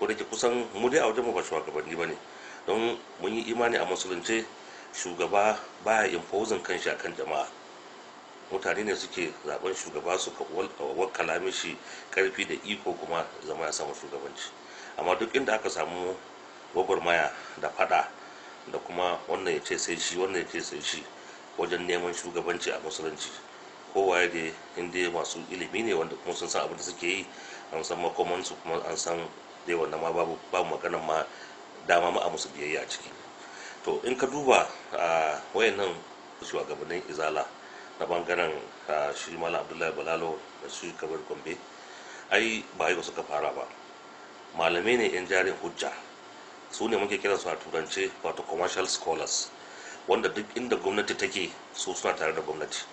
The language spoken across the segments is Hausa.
Ko da ke kusan mu dai a wajen mu ba shugabanni ba ne, don mun yi imani a musulunce shugaba baya imposing kanshi akan jama'a. Mutane ne suke zaben shugaba, su wakala mishi karfi da iko, kuma zama ya samu shugabanci. Amma duk inda aka samu gwagwarmaya da fada da kuma wannan ya ce sai shi, wannan ya ce sai shi wajen neman shugabanci, a musulunci kowa ya dai inda masu ilimi ne wanda kuma sun san abin da suke yi, an san makomansu, kuma an san dai wannan ma babu maganan ma dama ma a musu biyayya a ciki. To in ka duba a wayannan shugabannin Izala na bangaren shi Malam Abdullahi Balalo da shi Kabir Gombe, ai ba yau suka fara ba. Malamai ne yan jarin hujja, su ne muke kiransu a turance wato commercial scholars, wanda duk inda gwamnati take su suna tare da gwamnati.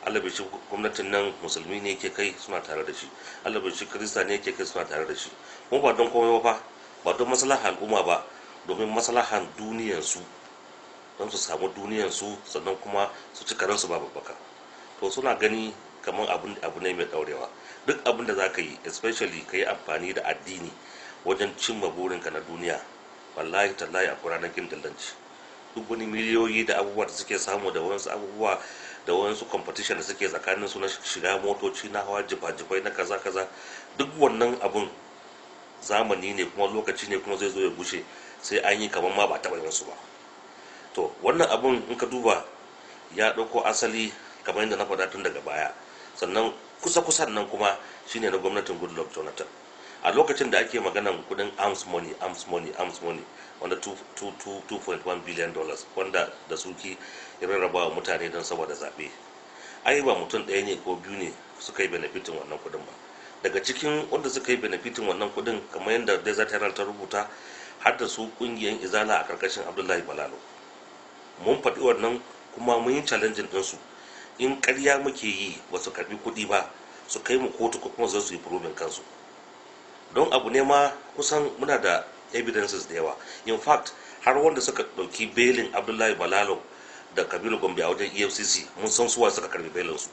Allah bai shi gwamnatin nan musulmi ne ke kai, suna tare da shi. Allah bai shi kirista ne ke kai, suna tare da shi. Kuma ba don komai ba, ba don maslahan al'umma ba, domin maslahan duniyansu, don su samu duniyansu, sannan kuma su ci karansu ba babbaka. To suna gani kamar abu ne mai daurewa. Duk abin da za ka yi, especially ka yi amfani da addini wajen cimma burinka na duniya, wallahi tallahi akwai ranar kin dillanci. Duk wani miliyoyi da abubuwa da suke samu da wasu abubuwa da wasu competition da suke tsakanin su na shiga motoci, na hawa jifa-jifai, na kaza kaza, duk wannan abun zamani ne kuma lokaci ne, kuma zai zo ya gushe, sai an yi kamar ma ba taɓa yin su ba. To wannan abun in ka duba ya ɗauko asali kamar yadda na faɗa tun daga baya. Sannan kusa-kusan nan kuma shine na gwamnatin Goodluck Jonathan, a lokacin da ake maganan kudin alms money, alms money, alms money, wanda $2.1 billion wanda da suki rarraba wa mutane don saboda zaɓe. Ai ba mutum ɗaya ne ko biyu ne suka yi benefiting wannan kudin ba. Daga cikin wanda suka yi benefiting wannan kudin, kamar yadda Desert Herald ta rubuta, har da su kungiyar Izala a karkashin Abdullahi Balalo. Mun faɗi wannan kuma mun yi challenging ɗinsu. In ƙarya muke yi, ba su karɓi kuɗi ba, su kai mu kotu ko kuma su yi proving kansu. Don abu ne ma kusan muna da evidences da yawa. In fact, har wanda suka ɗauki belin Abdullahi Balalo da Kabiru Gombe a wajen EFCC, mun san suwa suka karbi belin su.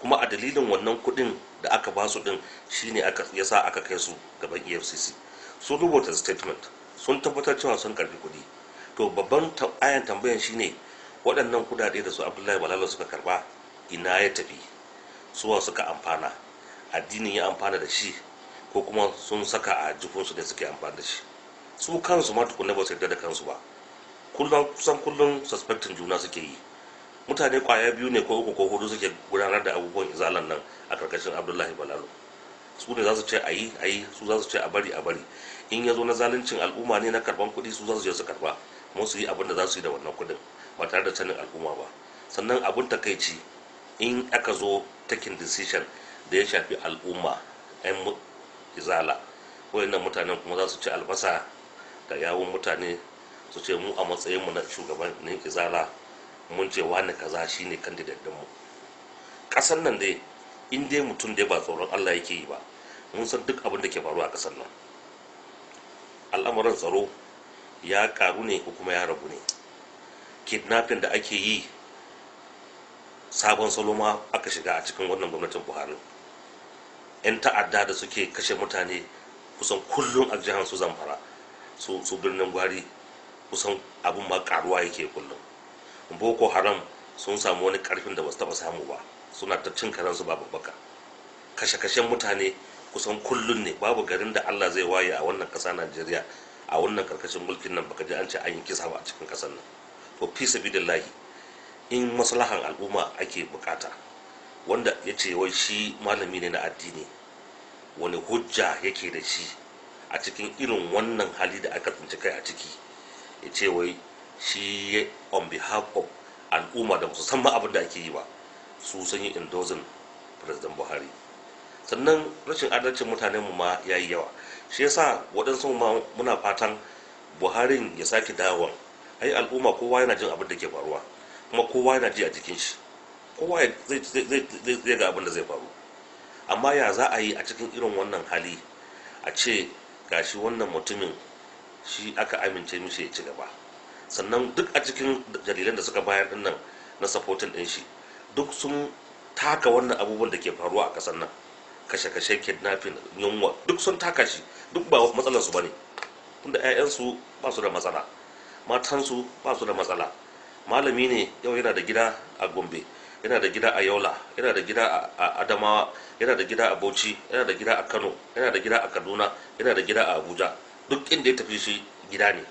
Kuma a dalilin wannan kuɗin da aka ba su din shine aka yasa aka kai su gaban EFCC. Sun rubuta statement, sun tabbatar cewa sun karbi kuɗi. To babban ayan tambayan shine, waɗannan kudade da su Abdullahi Balalo suka karba, ina ya tafi? Suwa suka amfana? Addinin ya amfana da shi, ko kuma sun saka a jikinsu da suke amfani da shi? Su kansu ma tukunna ba su yarda da kansu ba. Kullum, kusan kullum, suspecting juna suke yi. Mutane kwaya biyu ne ko uku ko hudu suke gudanar da abubuwan Izalan nan a karkashin Abdullahi Balalo. Su ne za su ce a yi, a yi. Su za su ce a bari, a bari. In ya zo na zaluncin al'umma ne, na karban kuɗi, su za su je su karba kuma su yi abin da za su yi da wannan kuɗin ba tare da sanin al'umma ba. Sannan abin takaici, in aka zo taking decision da ya shafi al'umma 'yan Izala, wayannan mutanen kuma za su ci albasa da yawun mutane, su ce mu a matsayinmu na shugabannin Izala mun ce wani kaza shine candidate dinmu. Kasan nan dai, in dai mutum dai ba tsoron Allah yake yi ba, mun san duk abin da ke faruwa a kasar nan. Al'amuran tsaro ya karu ne ko kuma ya ragu ne? Kidnapping da ake yi, sabon salo ma aka shiga a cikin wannan gwamnatin Buhari. 'Yan ta'adda da suke kashe mutane kusan kullum a jihar su Zamfara, su Birnin Gwari, kusan abin ma karuwa yake kullum. Boko Haram sun samu wani karfin da ba su taba samu ba, suna ta cin karensu babu baka. Kashe-kashen mutane kusan kullum ne. Babu garin da Allah zai waye a wannan kasa Najeriya, a wannan karkashin mulkin nan, baka ji an ce an yi kisa ba a cikin kasar nan. To fi sabilillahi, in maslahan al'umma ake bukata, wanda ya ce wai shi malami ne na addini, wani hujja yake da shi a cikin irin wannan hali da aka tsinci kai a ciki, ya ce wai shi on behalf of al'umma da su san ma abin da ake yi ba, su sun yi endorsing President Buhari? Sannan rashin adalcin mutanen mu ma ya yi yawa. Shi yasa waɗansu ma muna fatan Buharin ya sake dawowa. Ai al'umma kowa yana jin abin da ke faruwa, kuma kowa yana ji a jikin shi, kowa zai ga abin da zai faru. Amma ya za a yi a cikin irin wannan hali a ce gashi wannan mutumin shi aka amince mishi ya ci gaba? Sannan duk a cikin dalilan da suka bayar dinnan na supporting din shi, duk sun taka wannan abubuwan da ke faruwa a ƙasar nan. Kashe-kashe, kidnapping, yunwa, duk sun taka shi. Duk ba matsalar su bane, tunda 'ya'yansu ba su da matsala, matansu ba su da matsala. Malami ne yau yana da gida a Gombe, yana da gida a Yola, yana da gida a Adamawa, yana da gida a Bauchi, yana da gida a Kano, yana da gida a Kaduna, yana da gida a Abuja. Duk inda ya tafi shi gida ne.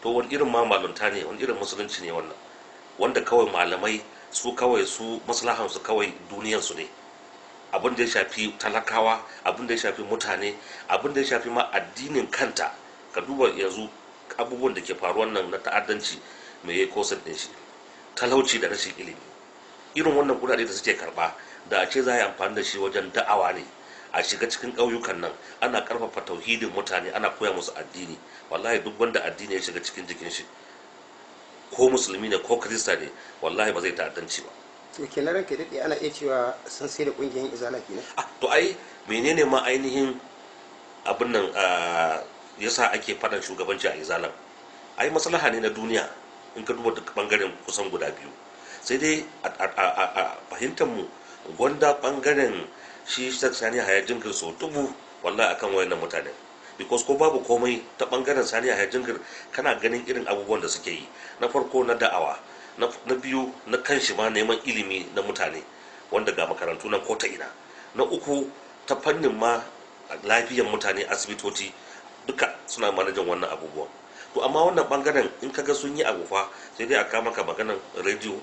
To wani irin ma malunta ne? Wani irin musulunci ne wannan, wanda kawai malamai su kawai su maslahansu kawai duniyansu ne? Abin da ya shafi talakawa, abin da ya shafi mutane, abin da ya shafi ma addinin kanta, ka duba yanzu abubuwan da ke faruwan nan na ta'addanci, mai ya causing din shi? Talauci da rashin ilimi. Irin wannan kudade da suke karba, da a ce za a yi amfani da shi wajen da'awa ne, a shiga cikin ƙauyukan nan ana ƙarfafa tauhidin mutane, ana koya musu addini, wallahi duk wanda addini ya shiga cikin jikin shi, ko musulmi ne ko kirista ne, wallahi ba zai ta'addanci ba. To kenan, ranka daɗe, ana iya cewa sun sai da ƙungiyar Izala kenan? Ah, to ai menene ma ainihin abin nan yasa ake faɗan shugabanci a Izalan? Ai maslaha ne na duniya. In ka duba duk bangaren kusan guda biyu, sai dai a fahimtar mu, gwanda bangaren shi Sani Yahaya Jingir sau dubu wallahi akan wayannan mutane, because ko babu komai, ta bangaren Sani Yahaya Jingir kana ganin irin abubuwan da suke yi, na farko na da'awa, na biyu na kan shi ma neman ilimi na mutane, wanda ga makarantu nan ko ta ina, na uku ta fannin ma lafiyan mutane, asibitoci, duka suna managing wannan abubuwan. To amma wannan bangaren in kaga sun yi abu fa, sai dai a kama ka maganan rediyo,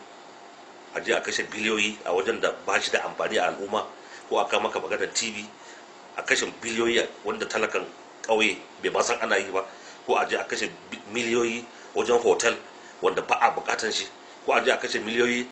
a je a kashe biliyoyi a wajen da ba shi da amfani a al'umma, ko a kama ka maganar TV, a kashe biliyoyi wanda talakan ƙauye bai ma san ana yi ba, ko a je a kashe miliyoyi wajen hotel wanda ba a bukatan shi, ko a je a kashe miliyoyi.